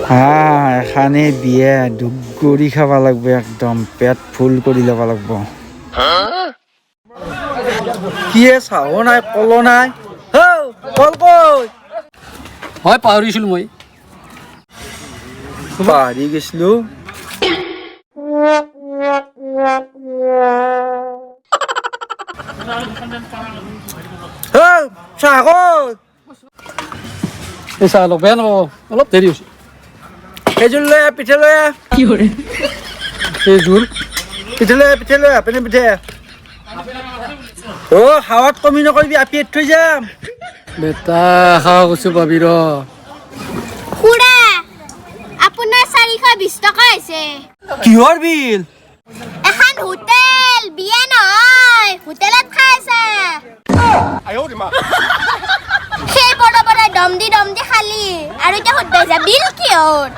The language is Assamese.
হা, এখানে বিয়া দুগৰি খাব লাগব, একদম পেট ফুল কৰি ল'ব লাগব। কিয়ে চাহো নাই, কলো নাই। হৌ, কল কই? হয়, পাহৰিছিলোঁ মই। পাহৰি গৈছিলো। হৌ, চাহ কই? এই চাহ অলপ বেয়া নাপাব, অলপ দেৰি হৈছে। সেইযোৰ লৈ আহ, পিঠা লৈ আহ। সেইযোৰ? পিঠা লৈ আহ, পিঠা লৈ আহ, পেনে পিঠা। অ, খাৱাত কমি নকৰিবি, আপি থৈ যাম। বেটা, খাৱা কৈছো পাবি ৰ। খুৰা, আপোনাৰ 420 টকা হৈছে। কিহৰ বিল? এখন হোটেল, বিয়া নহয়, হোটেলত খাই আছে। সেই বড় বড় দম দি দম দি খালি আৰু এতিয়া সুধবাই যা বিল কিহৰ।